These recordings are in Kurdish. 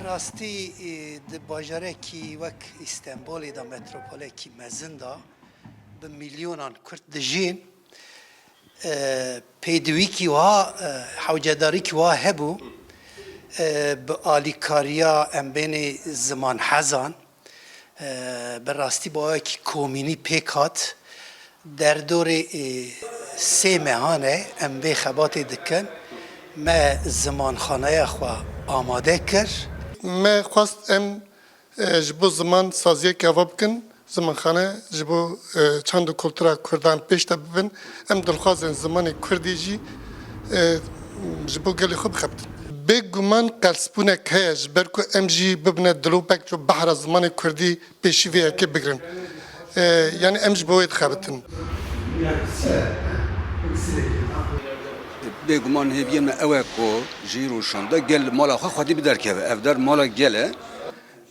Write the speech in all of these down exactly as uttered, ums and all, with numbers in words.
Rastî, e, di bajarekî wek Îstenbolê de, metropolekî mezin de, bi milyonan Kurd dijîn. E, pêdivîkî wiha, e, hewcedarîkî wiha hebû, e, bi alîkariya em bênê zimanhezan, e, bi rastî bi awayekî komînî pêk hat. Derdorê, e, sê mehan e em vê xebatê dikin. Me zimanxaneya xwe amade kir. Me xwest em, e, ji bo ziman saziyek ava bikin, zimanxane ji bo, e, çand û kultura Kurdan pêş de bibin. Em dilxwazin zimanê Kurdî jî, e, ji bo gelê xwe bixebitin. Bêguman qelsbûnek heye, ji ber ku em jî bibine dilopek ji behra zimanê Kurdî pêşî vê yekê bigirin. E, yanî em ji bo wê dixebitin. Bêguman hêviyê me ew e ku ji îro şan de gel mala xwe xwedî bi derkeve. Ev der mala gel e.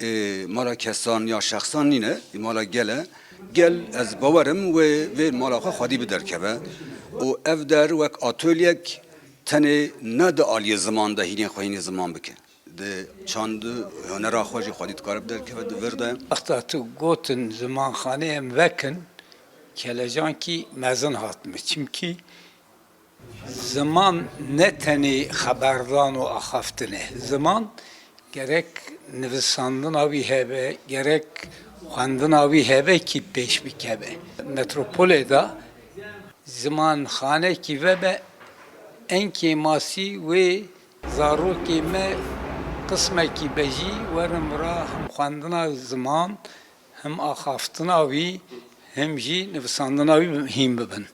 Ê, mala kesan ya şexsan nîne, ê, mala gel e. Gel, ez bawer im wê vê mala xwe xwedî bi derkeve. Û ev der wek atolyek tenê ne di aliyê ziman de hînê xwe hînê ziman bike. Di çand û hunera xwe jî xwedî dikare bi derkeve di vir de. Wexta tu gotin zimanxanê em vekin, kelecankî mezin hat min. Çimkî ziman ne tenê xeberdan û axaftin e. Ziman gerek nivisandina wî hebe, gerek xwendina wî hebe kî pêş bikeve. Metropolê de zimanxanekî vebe, en kêmasî wê zarokê me qismekî be jî werin vira him xwendina ziman, him axaftina wî, him jî nivisandina wî hîn bibin.